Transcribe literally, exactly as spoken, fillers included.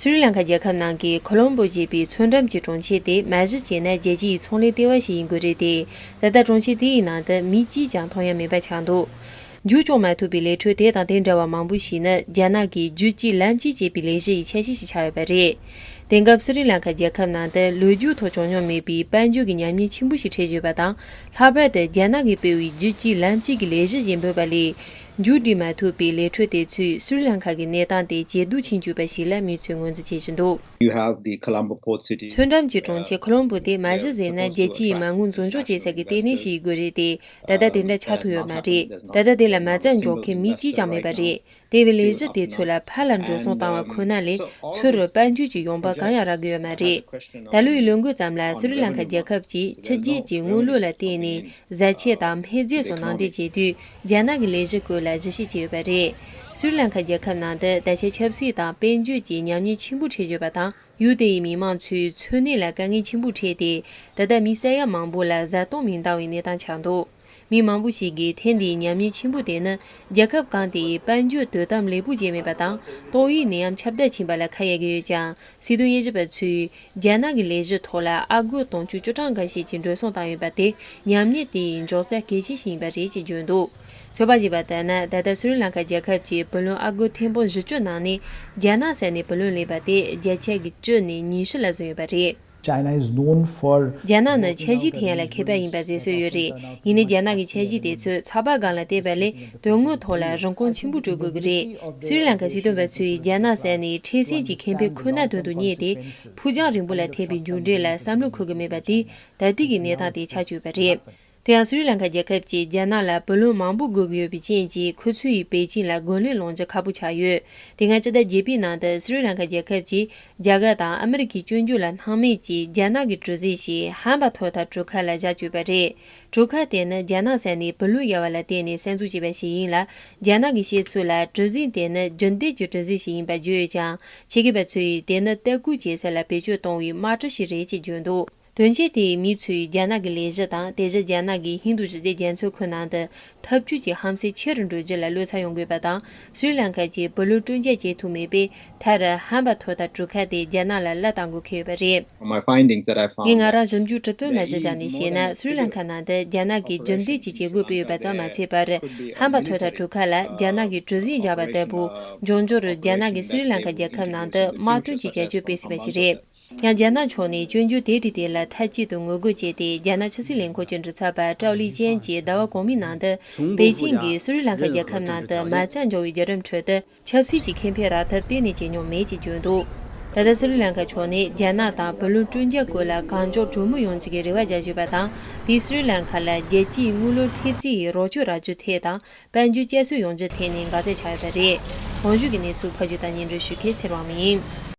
སི་རི་ལང་ཀ་རྒྱལ་ཁབ་ནང་གི་ཁོ་ལོམ་བོ་ཞེས་པའི་མཚོ་འགྲམ་གྱི་གྲོང་ཁྱེར་དེ་མ་གཞི་བྱས་ན་རྒྱལ་སྤྱིའི་ཚོང་ལས་ལྟེ་བ་ཞིག་ཡིན་དགོས་རེད་དེ། ད་ལྟ་གྲོང་ཁྱེར་དེའི་ནང་དུ་མི་གཅིག་ཀྱང་མཐོང་ཡ་མེད་པ་ཆགས་འདུག་རྒྱུ་སྐྱོང་མ་ཐུབ་པའི་ལས་འཕྲོ་དེ་དང་དེ་འདྲ་བ་མང་པོ་ཞིག་ནི་རྒྱ་ནག་གིས་རྒྱུད་གཅིག་ལམ་གཅིག་ཅེས་པའི་ལས་གཞི་ཡི་ཆ་ཤས་ཤིག་ཆགས་ཡོད་པ་རེད། དེང་སྐབས་སི་རི་ལང་ཀ་རྒྱལ་ཁབ་ནང་དུ་ལོ་རྒྱུས་ཐོག་བྱུང་མྱོང་མེད་པའི་དཔལ་འབྱོར་གྱི་ཉམས་ཉེས་ཆེན་པོ་ཞིག་འཕྲད་བཞིན་ཡོད་པ་དང་། ལྷག་པར་དུ་རྒྱ་ནག་གིས་སྤེལ་བའི་རྒྱུད་གཅིག་ལམ་གཅིག་གི་ལས་གཞི་ཞེས་འབོད་པ་ལས། མཇུག་སྒྲིལ་མ་ཐུབ་པའི་ལས་འཕྲོ་དེ་ཚོས་སི་རི་ལང་ཀ་གི་གནས་སྟངས་དེ་ཇེ་སྡུག་ཕྱིན་བཅུག་པ་ཞིག་ལ་མི་ཚོས་ངོས་འཛིན་བྱེད་བཞིན་འདུག You have the Colombo port city. མཚོ་འགྲམ་གྱི་གྲོང་ཁྱེར་ཁོ་ལོམ་པོ་དེ་མ་གཞི་ཟེར་ན་རྒྱལ་སྤྱིའི་མ་དངུལ་འཛིན་སྐྱོང་བྱེད་ས་གི་ལྟེ་གནས་ཤིག་ཡིན་དགོས་རེད་དེ། ད་ལྟ་དེ་འདྲ་ཆགས་ཐུབ་ཡོད་མ་རེད། ད་ལྟ་དེ་ལ་མ་རྩ་འཇོག་མཁན་མི་གཅིག་ཀྱང་མེད་པ་རེད། དེ་བས་ལས་གཞི་དེ་ཚོ་ལ་ཕར་ལ་འགྲོ་སོང་བཏང་བ་ཁོ་ན་ལས་ཚུར་དཔལ་འབྱོར་གྱི་ཡོང་འབབ་གང་ཡང་རག་གི་ཡོད་མ་རེད། ད་ལོའི་ལོ་འགོ་ཙམ་ལ་སི་རི་ལང་ཀ་རྒྱལ་ཁབ་ཀྱིས་ཕྱི་རྒྱལ་གྱི་དངུལ་ལོར་ལ་བརྟེན་ནས་བཟའ་ཆས་དང་སྨན་རྫས་སོགས་ནང་འདྲེན་བྱེད་དུས། རྒྱ་ནག་གི་ལས་གཞི་སྐོར་ལ་ཞིབ་བཤེར་བྱས་ཡོད་པ་རེད། སི་རི་ལང་ཀ་རྒྱལ་ཁབ་ནང་དུ་ད་ཆ་ཆབ་སྲིད་དང་དཔལ་འབྱོར་གྱི་ཉམས་ཉེས་ཆེན་པོ་འཕྲད་ཡོད་པ་དང་། ཡུལ་དེ་ཡི་མི་མང་ཚོའི་འཚོ་གནས་ལ་དཀའ་ངལ་ཆེན་པོ་འཕྲད་དེ། ད་ལྟ་མི་ས་ཡ་མང་པོ་ལ་བཟའ་བཏུང་མི་འདང་བའི་གནས་སྟངས་ཆགས་འདུག་མི་མང་པོ་ཞིག་གིས་ཐེངས་འདིའི་ཉམས་ཉེས་ཆེན་པོ་དེ་ནི། རྒྱལ་ཁབ་གང་དེའི་དཔལ་འབྱོར་དོ་དམ་ལེགས་པོ་བྱས་མེད་པ་དང་། ཏོག་དབྱིབས་ནད་ཡམས་ཁྱབ་གདལ་ཕྱིན་པ་ལ་ཁ་གཡར་གྱི་ཡོད་ཀྱང་། སྲིད་དོན་དབྱེ་ཞིབ་པ་ཚོས། རྒྱ་ནག་གི་ལས་གཞི་ཐོག་ལ་ཨ་སྒོར་དུང་ཕྱུར་བཅུ་གྲངས་འགའ་ཞིག་གི་འགྲོ་སོང་བཏང་ཡོད་པ་དེ་ཉམས་ཉེས་དེ་ཡི་འཇོག་རྩ་གལ་ཆེ་ཞིག་ཡིན་པ་རེད་ཅེས་བརྗོད་འདུག་ཚོད་དཔག་བྱས་པ་ལྟར་ན། ད་ལྟ་སི་རི་ལང་ཀ་རྒྱལ་ཁབ་ཀྱི་བུ་ལོན་ཨ་སྒོར་ཐེར་འབུམ་བཞི་བཅུ་ནང་ནས་རྒྱ་ནག་ས་ནས་བུ་ལོན་ལེན་པ་དེ་བརྒྱ་ཆ་གི་བཅུ་ནས་ཉི་ཤུ་ལ་ཟིན་ཡོད་པ་རེད། China is known for རྒྱ་ནག་ནི་འཆར་གཞི་འཐེན་ཡ་ལ་མཁས་པ་ཡིན་པ་གཟེངས་སུ་ཡོད་རེད། ཡིན་ནའི་རྒྱ་ནག་གི་འཆར་གཞི་དེ་ཚོ་ཚགས་པར་སྒང་ལ་བལྟས་པ་ལས་དོན་དངོས་ཐོག་ལ་རིན་གོང་ཆེན་པོ་སྤྲོད་དགོས་ཀྱི་རེད། སི་རི་ལང་ཀ་སྲིད་དོན་པ་ཚོས་རྒྱ་ནག་ས་ནས་འཕྲལ་སེལ་གྱི་ཁེ་ཕན་ཁོ་ན་དོན་དུ་གཉེར་ཏེ། ཕུགས་རྒྱང་རིང་པོ་ལ་ཐེབས་པའི་མཇུག་འབྲས་ལ་བསམ་བློ་འཁོར་གྱི་མེད་པ་དེ་ད་ལྟའི་གི་གནས་སྟངས་དེ་ཆགས་བཅུག་པ་རེད། དེ་ཡང་སི་རི་ལང་ཀ་རྒྱལ་ཁབ་ཀྱིས་རྒྱ་ནག་ལ་བུ་ལོན་མང་པོ་དགོས་ཀྱི་ཡོད་པའི་རྐྱེན་གྱིས། ཁོ་ཚོས་པེ་ཅིན་ལ་རྒོལ་ལན་སློང་རྒྱུ་ཁག་པོ་ཆགས་ཡོད། དེ་སྔ་ཕྱི་ཟླ་བརྒྱད་པའི་ནང་དུ་སི་རི་ལང་ཀ་རྒྱལ་ཁབ་ཀྱིས་རྒྱ་གར་དང་ཨ་མི་རི་ཀའི་སྐྱོན་བརྗོད་ལ་སྣང་མེད་ཀྱིས་རྒྱ་ནག་གི་གྲུ་གཟིངས་ཤིག་ཧམ་པ་ཐོ་ཐ་གྲུ་ཁ་ལ་བཞག་བཅུག་པ་རེད། གྲུ་ཁ་དེ་ནི་རྒྱ་ནག་ས་ནས་བུ་ལོན་གཡར་བ་ལ་བརྟེན་ནས་གསར་འཛུགས་བྱས་པ་ཞིག་ཡིན་ལ། རྒྱ་ནག་གི་བཤད་ཚུལ་ལ་གྲུ་གཟིངས་དེ་ནི་རྒྱུན་ལྡན་གྱི་གྲུ་གཟིངས་ཤིག་ཡིན་པ་བརྗོད་ཡོད་ཀྱང་། ཆེད་མཁས་པ་ཚོས་དེ་ནི་ལྟ་སྐུལ་བྱེད་ས་ལ་བེད་སྤྱོད་གཏོང་བའི་དམག་གྲུ་ཞིག་རེད་ཅེས་བརྗོད་འདུག་དོན་རྐྱེན་དེས་མི་ཚོས་རྒྱ་ནག་གི་ལས་གཞི་དང་། དེ་བཞིན་རྒྱ་ནག་གིས་ཧིན་རྡུ་ཞི་བདེ་རྒྱ་མཚོའི་ཁུལ་ནང་དུ་འཐབ་ཇུས་ཀྱི་ཧམ་སེམས་ཆེ་རུ་འགྲོ་རྒྱུ་ལ་བློ་འཚབ་ཡོང་དགོས་པ་དང་། སི་རི་ལང་ཀ་གྱིས་བུ་ལོན་སྤྲོད་འཇལ་བྱེད་ཐུབ་མེད་པས། མཐར་ཧམ་པ་ཐོ་ཐ་གྲུ་ཁ་དེ་རྒྱ་ནག་ལ་གླ་གཏང་དགོས་ཁེལ་ཡོད་པ་རེད། My findings that I found ངས་ང་རང་ཞིབ་འཇུག་དྲི་དོན་ལ་གཞི་བཞག་ནས་བཤད་ན། སི་རི་ལང་ཀ་ནང་དུ་རྒྱ་ནག་གིས་རྒྱུན་ལྡན་གྱི་བྱེད་སྒོ་སྤེལ་ཡོད་པ་ཙམ་མ་ཚད་པར། ཧམ་པ་ཐོ་ཐ་གྲུ་ཁ་ལ་རྒྱ་ནག་གིས་གྲུ་གཟིངས་བཞག་པ་ལྟ་བུ། འབྱུང་འགྱུར་རྒྱ་ནག་གིས་སི་རི་ལང་ཀ་རྒྱལ་ཁབ་ནང་དུ་དམག་དོན་གྱི་བྱ་སྤྱོད་སྤེལ་སྲིད་པ་ཞིག་རེད། ཡང་། རྒྱ་ནག་ཕྱོགས་ནས་སྐྱོན་བརྗོད་དེ་རིགས་དེ་ལ་མཐའ་གཅིག་ཏུ་ངོ་རྒོལ་བྱས་ཏེ། རྒྱ་ནག་ཕྱི་སྲིད་ལས་ཁུངས་ཀྱི་མགྲིན་ཚབ་པ་ཀྲའོ་ལི་ཅན་གྱིས་ཟླ་བ་གོང་མའི་ནང་དུ། པེ་ཅིང་གིས་སི་རི་ལང་ཀ་རྒྱལ་ཁབ་ནང་དུ་མ་རྩ་འཇོག་པའི་བརྒྱུད་རིམ་ཁྲོད་དུ། ཆབ་སྲིད་ཀྱི་ཁེ་ཕན་རག་ཐབས་གཏན་ནས་བྱས་མྱོང་མེད་ཅེས་བརྗོད་འདུག་ད་ལྟ་སི་རི་ལང་ཀ་ཕྱོགས་ནས་རྒྱ་ནག་དང་བུ་ལོན་སྤྲོད་འཇལ་སྐོར་ལ་གང་མགྱོགས་གྲོས་མོལ་ཡོང་རྒྱུ་གི་རེ་བ་བྱ་བཞིན་པ་དང་། དེས་སི་རི་ལང་ཀ་ལ་རྒྱལ་སྤྱིའི་དངུལ་ལོར་ཐེལ་ཙེ་ཡི་རོགས་སྐྱོར་རག་རྒྱུའི་ཐད་དང་། དཔལ་འབྱོར་བསྐྱར་གསོ་ཡོང་རྒྱུའི་ཐད་ནས་འགག་རྩ་ཆགས་ཡོད་པ་རེད། གོང་ཞུས་ཀྱི་གནས་ཚུལ་ཕབ་སྒྱུར་དང་སྙན་སྒྲོན་ཞུ་མཁན་ཚེ་རིང་དབང་མོ་ཡིན།